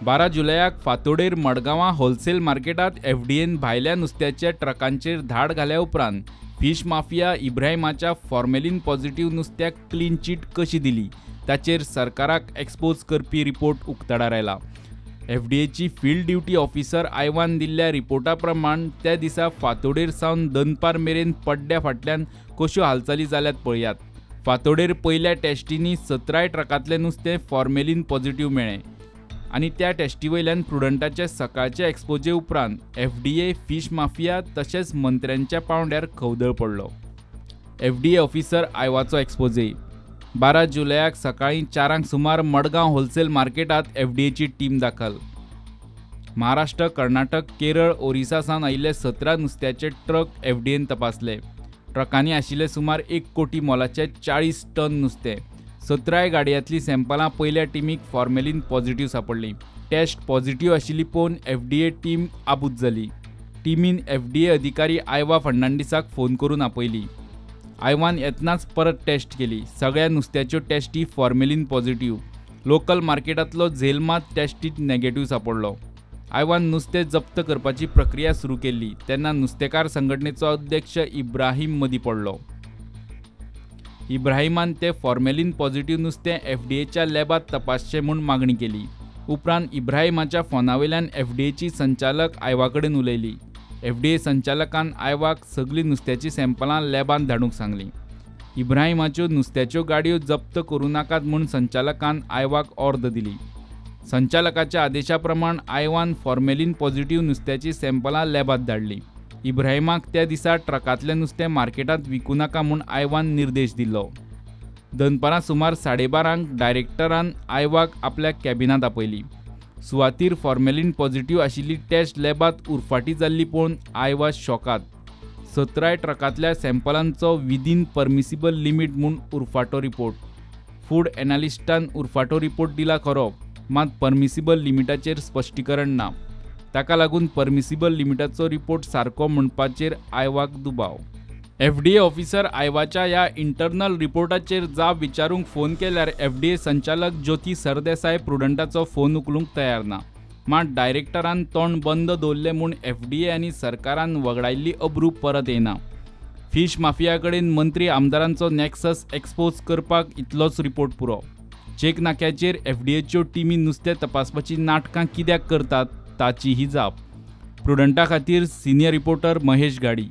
12 जुलयाक फातोडेर मडगांवां होलसेल मार्केटांत एफडीएन भायल्या नुस्त्याच्या ट्रकांचेर धाड घाल्या उपरांत फिश माफिया इब्राहिमाच्या फॉर्मेलिन पॉझिटिव्ह नुस्त्याक क्लीन चीट कशी दिली ताचेर सरकाराक एक्सपोज करपी रिपोर्ट उक्ताडार आयला. एफडीएची फील्ड ड्युटी ऑफिसर आयवान दिल्ल्या रिपोर्टा प्रमाण त्या दिसा फातोडेर सावन दनपार मेरेन पड्ड्या फाटल्यान कश्यो हालचाली जाल्यात पळयात. फातोडेर पयल्या टेस्टींनी 17 ट्रकांतलें नुस्तें फॉर्मेलिन पॉझिटिव्ह मेळ्ळें आनी त्या टेस्टी वयल्यान प्रुडंटाचे सकाळचे एक्सपोजे उपरांत एफडीए, फिश माफिया तशेंच मंत्र्यांच्या पांवड्यार खवदळ पडलो. FDA officer आयवाचो exposé. 12 जुलयाक सकाळीं 4 सुमार मडगांव होलसेल मार्केटांत एफडीएची टीम दाखल. महाराष्ट्र, कर्नाटक, केरळ, ओरिसा सावन आयिल्ले 17 नुस्त्याचे ट्रक एफडीएन तपासले. ट्रकांनी आशिल्ले सुमार 1 कोटी मोलाचे 40 टन नुस्तें. 17 गाडयांतलीं सॅम्पलां पयल्या टिमीक फॉर्मेलिन पॉझिटिव्ह सांपडलीं. टेस्ट पॉझिटिव्ह आशिल्ली पळोवन एफडीए टीम आबूज जाली. टिमीन एफडीए अधिकारी आयवा फर्नांडीसाक फोन करून आपयली. आयवान येतनाच परत टेस्ट केली. सगळ्या नुस्त्याच्यो टेस्टी फॉर्मेलिन पॉझिटिव्ह. लोकल मार्केटांतलो झेल मात टेस्टीत नेगेटिव्ह सांपडलो. आयवान नुस्तें जप्त करपाची प्रक्रिया सुरू केल्ली तेन्ना नुस्तेकार संघटनेचो अध्यक्ष इब्राहीम मदीं पडलो. इब्राहिमान ते फॉर्मेलिन पॉझिटिव्ह नुस्तें एफडीएच्या लॅबांत तपासचें म्हूण मागणी केली. उपरांत इब्राहिमाच्या फोना वयल्यान एफडीएची संचालक आयवा कडेन उलयली. एफडीए संचालकान आयवाक सगळीं नुस्त्याचीं सॅम्पलां लॅबांत धाडूंक सांगलीं. इब्राहिमाच्यो नुस्त्याच्यो गाडयो जप्त करूं नाकात म्हूण संचालकान आयवाक ऑर्द दिली. संचालकाच्या आदेशा प्रमाण आयवान फॉर्मेलिन पॉझिटिव्ह नुस्त्याचीं सॅम्पलां लॅबांत धाडलीं. इब्राहिमाक त्या दिसा ट्रकांतलें नुस्तें मार्केटांत विकूं नाका म्हूण आयवान निर्देश दिल्लो. दनपारां सुमार 12:30 डायरेक्टरान आयवाक आपल्या कॅबिनांत आपयली. सुवातीर फॉर्मेलिन पॉझिटिव्ह आशिल्ली टेस्ट लॅबांत उरफाटी जाल्ली पळोवन आयवा शॉकात. 17 ट्रकांतल्या सॅम्पलांचो विदीन परमिसिबल लिमीट म्हूण उरफाटो रिपोर्ट. फूड एनालिस्टान उरफाटो रिपोर्ट दिला खरो, मात परमिसिबल लिमिटाचेर स्पश्टीकरण ना. ताका लागून परमिसिबल लिमिटाचो रिपोर्ट सारको म्हणपाचेर आयवाक दुबाव. एफडीए ऑफिसर आयवाच्या ह्या इंटरनल रिपोर्टाचेर जाप विचारूंक फोन केल्यार एफडीए संचालक ज्योती सरदेसाय प्रुडंटाचो फोन उखलूंक तयार ना. मात डायरेक्टरान तोंड बंद दवरलें म्हूण एफडीए आनी सरकारान वगडायल्ली अब्रू परत येना. फिश माफिया कडेन मंत्री आमदारांचो नॅक्सस एक्सपोज करपाक इतलोच रिपोर्ट पुरो. चेक नाक्याचेर एफडीएच्यो टिमी नुस्तें तपासपाची नाटकां कित्याक करतात ताची ही जाप. प्रुडंटा खातीर सिनियर रिपोर्टर महेश घाडी.